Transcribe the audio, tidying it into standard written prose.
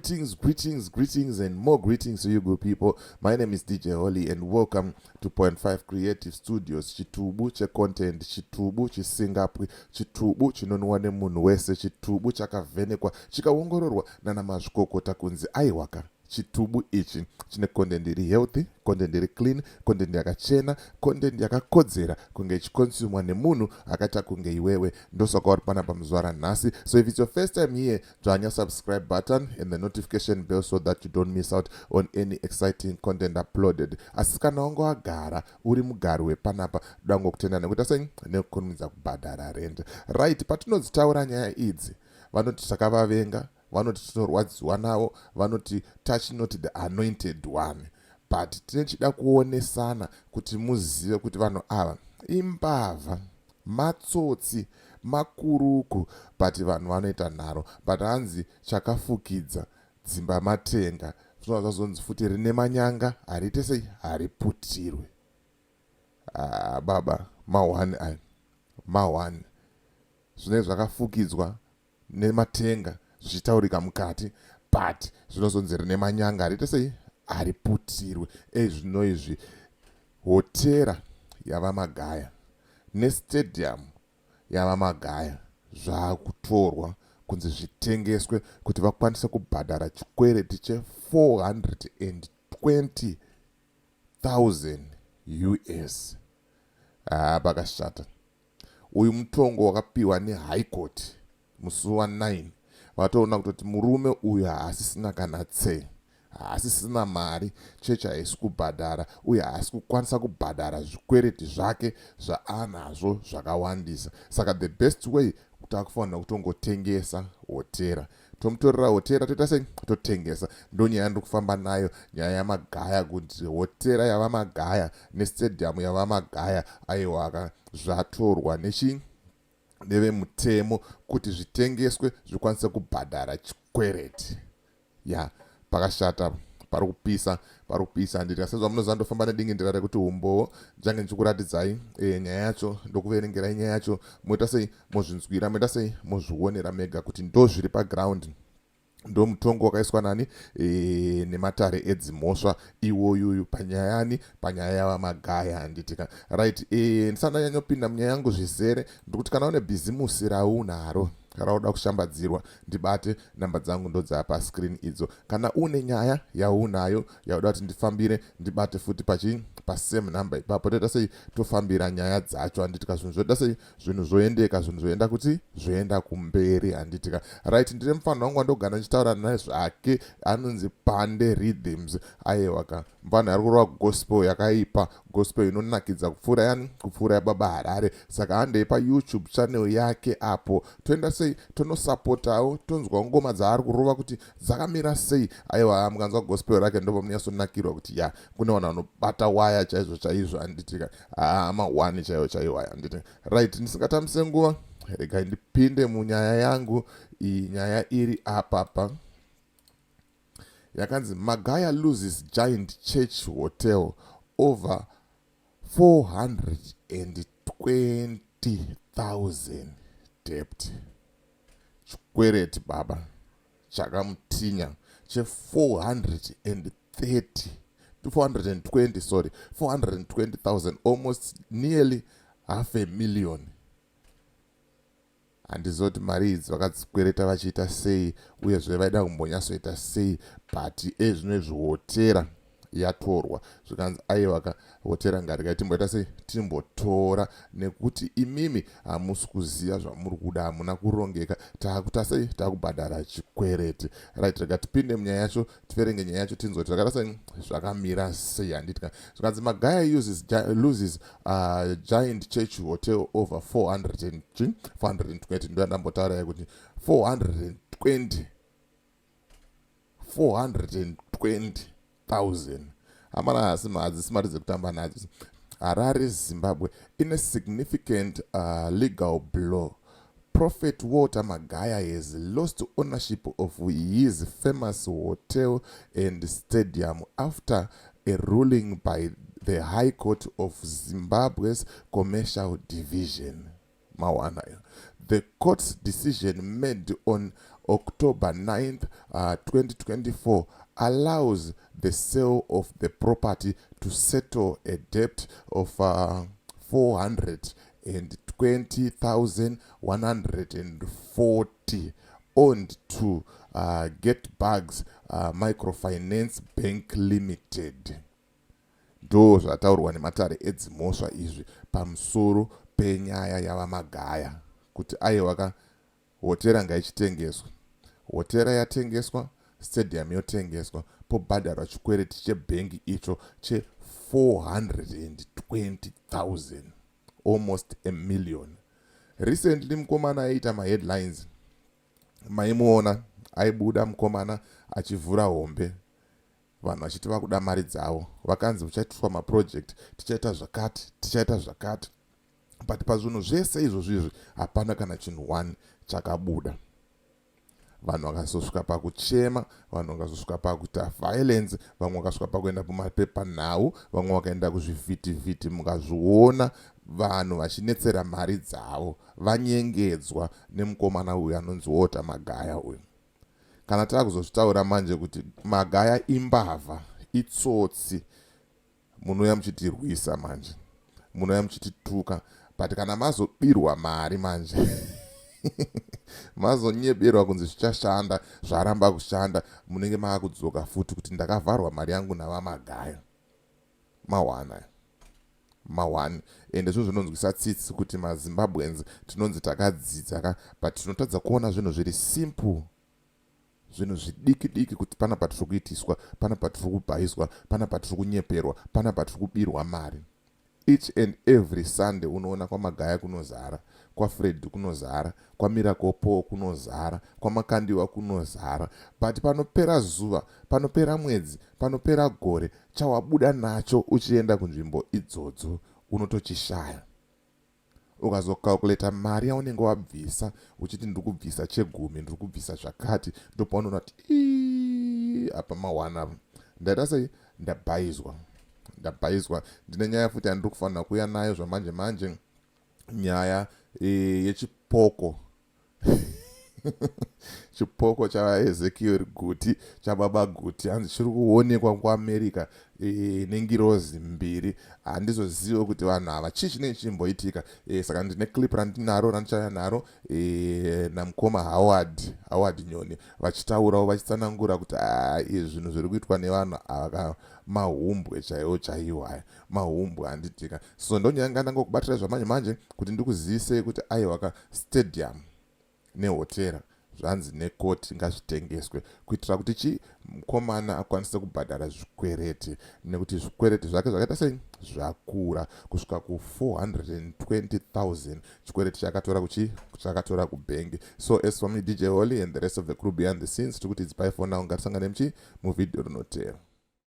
Greetings, greetings, greetings, and more greetings to you good people. My name is DJ Holly and welcome to Point 5 Creative Studios. Chitubu checontent, chitubu chisingapwi, chitubu chinonwa nemunhu wese, chitubu chakavhenekwa, chikaongororwa nana mazvikokota kunzi aiwaka, chitubu ichi chine content iri healthy, content iri clean, content yakachena, content yakakodzera kunge ichiconsumwa nemunhu akaita kunge iwewe. Ndosaka uri panapa muzuva ranhasi. So if it's your first time here, dzvanya subscribe button and the notification bell so that you don't miss out on any exciting content uploaded. Asi kana wanga wagara uri mugari wepanapa, dangokutenda nekuita sei, nekukurumidza kubhadhara rent. Right, patinodzitaura nyaya idzi, vanoti takavavenga, vanoti tinorwadziwa navo, vanoti touch not the anointed one, but tinechida kuonesana kuti muzive kuti vanhu ava imbavha, matsotsi, makuruku, but vanhu vanoita nharo. But hanzi chakafukidza dzimba matenga. Zvinova zvazonzi futi rine manyanga hariite sei, hariputirwe. Ah, baba, ma1 aya, ma1. Zvinenge zvakafukidzwa nematenga zvichitaurika mukati, but zvinozonzi rine manyanga hariite sei, hariputirwe. Ezvino izvi hotera yava Magaya nestadium yava Magaya zvaakutorwa kunzi zvitengeswe kuti vakwanise kubhadhara chikwereti che420 000 US. Haa, pakashata. Uyu mutongo wakapiwa nehigh court musi wa9. Vatoona kutoti murume uyu haasisina kana tse, haasisina mari, chechi haisi kubhadhara uye haasi kukwanisa kubhadhara zvikwereti zvake zvaanazvo zvakawandisa. Saka the best way kuti akufanira kutongotengesa hotera, tomutorera hotera, toita sei, totengesa. Ndo nyaya yandiri kufamba nayo, nyaya yaMagaya, kuti hotera yava Magaya nestadium yava Magaya, aiwaka, zvatorwa nechi nevemutemo kuti zvitengeswe zvikwanise kubhadhara chikwereti. Ya, pakashata, pari kupisa, pari kupisa. Handiti sezvamunoziva, ndofamba nedingindira rekuti umbowo. Ndichange ndichikuratidzai nyaya yacho, ndokuverengerai nyaya yacho, moita sei, mozvinzwira, moita sei, mozvionera mega kuti ndo zviri paground. Ndo mutongo wakaiswa nani, nematare edzimhosva iwoyuyu panyayani, panyaya yavaMagaya, handitika? Right, ndisati ndanyanyopinda munyaya yangu zvizere, ndikuti kana une bhizimusi raunaro rauda kushambadzirwa, ndibate. Namba dzangu ndodzaa pascreen idzo. Kana une nyaya yaunayo yauda kuti ndifambire, ndibate futi pachi pasame number ipapo. Toita sei, tofambira nyaya dzacho, handitika? Zvinhu zvoita sei, zvinhu zvoendeka, zvinhu zvoenda kuti zvoenda kumberi, handitika? Right, ndine mufaniro wangu wandogara ndichitaura nezvake, anonzi Pande Rhythms. Aiwaka, mufanhu ari kurova gospel yakaipa, gospel inonakidza kupfuura yani, kupfuura yaBaba Harare. Saka handei paYouTube channel yake apo, toenda sei, tonosapotawo, tonzwa ngoma dzaari kurova kuti dzakamira sei. Aiwa, mukanzwa gospel rake ndopamunyatsonakirwa kuti ya, kune vanhu vanobata waya chaizvo chaizvo, handitika? Ma1 chaiwo chaiwo aya, handiti? Right, ndisingatambise nguva, regai ndipinde munyaya yangu. Iyi nyaya iri apapa yakanzi "Magaya loses giant church hotel over 420,000 debt." Chikwereti, baba, chakamutinya che430, 420, sorry, 420,000, almost nearly half a million. Handizoti mari idzi vakadzikwereta vachiita sei, uyezve vaida kumbonyatsoita sei, but ezvino izvi hotera yatorwa, zvikanzi aiwaka, hotera ngarikai timboita sei, timbotora, nekuti imimi hamusi kuziva zvamuri kuda, hamuna kurongeka. Taakuta sei, taakubhadhara chikwereti. Right, rega tipinde munyaya yacho, tiverenge nyaya yacho, tinzoti zvakaita sei, zvakamira sei, handiti? Zvikanzi "Magaya loses giant church hotel over 400 420." Ndo yandambotaura kuti 420, 420,000. Hamana, hasi hadzisi mari dzekutamba nadzo. Harare, Zimbabwe. In a significant legal blow, Prophet Walter Magaya has lost ownership of his famous hotel and stadium after a ruling by the High Court of Zimbabwe's Commercial Division. Mawana. The court's decision made on October 9th, 2024 allows the sale of the property to settle a debt of 420,140 owned to Get Bugs Microfinance Bank Limited. Ndo zvataurwa nematare edzimhosva izvi pamusoro penyaya yavaMagaya, kuti aiwa ka, hotera ngaichitengeswa. Hotera yatengeswa, stadium yotengeswa, pobhadharwa chikwereti chebhengi icho che420 000, almost a million. Recently mukomana aiita maheadlines, maimuona aibuda mukomana achivhura hombe, vanhu vachiti vakuda mari dzavo. Vakanzi uchaitiswa maproject, tichaita zvakati, tichaita zvakati, but pazvinhu zvese izvozvo izvi hapana kana chinhu one chakabuda. Vanhu vakazosvika pakuchema, vanhu vakazosvika pakuita violence, vamwe vakasvika pakuenda kumapepanhau, vamwe vakaenda kuzvivhitivhiti, mukazviona vanhu vachinetsera mari dzavo, vanyengedzwa nemukomana uyu anonzi Walter Magaya uyu. Kana taakuzozvitaura manje kuti Magaya imbavha, itsotsi, munouya muchitirwisa manje, munouya muchitituka. But kana mazobirwa mari manje, mazonyeberwa kunzi zvichashanda, zvaramba kushanda, munenge maakudzoka futi kuti ndakavharwa mari yangu navaMagaya. Mawana ma1. Ende zvinhu zvinonzwisa tsitsi kuti maZimbabweans tinonzi takadzidza ka, but tinotadza kuona zvinhu zviri simple, zvinhu zvidiki diki, kuti pana patiri kuitiswa, pana patiri kubhaiswa, pana patiri kunyeperwa, pana patiri kubirwa mari. Each and every Sunday unoona kwaMagaya kunozara, kwaFred kunozara, kwaMiracle Paul kunozara, kwaMakandiwa kunozara, but panopera zuva, panopera mwedzi, panopera gore, chawabuda nacho uchienda kunzvimbo idzodzo unotochishaya. Ukazocalculata mari yaunenge wabvisa uchiti ndiri kubvisa chegumi, ndiri kubvisa zvakati, ndopaunoona kuti apa mawana apa ndaita sei, ndabhaizwa, ndabhaizwa. Ndine nyaya futi yandiri kufanira kuuya nayo zvamanje manje, nyaya yechipoko, chipoko chaEzekiel Guti, chaBaba Guti. Hanzi chiri kuonekwa kuAmerica nengirozi mbiri. Handizozivi kuti vanhu ava chii chinenge chichimboitika. Saka ndine clip randinaro randichauya naro namukoma Howard Nyoni vachitaurawo, vachitsanangura kuti izvi zvinhu zviri kuitwa nevanhu ava mahumbwe chaiwo chaiwo, aya mahumbwe, handitika? So ndonyaya ndangokubatira zvamanje manje kuti ndikuzivisei kuti aiwa ka, stadium nehotera zvanzi nekoti ngazvitengeswe kuitira kuti chi mukomana akwanise kubhadhara zvikwereti, nekuti zvikwereti zvake zvakaita sei, zvakura kusvika ku420 000, chikwereti chakatora kuchi chakatora kubhengi. So as for me, DJ Holly, and the rest of the crew behind the scenes, tiri kuti it's bye for now. Ngatisangane muchi muvhidhiyo rinotera.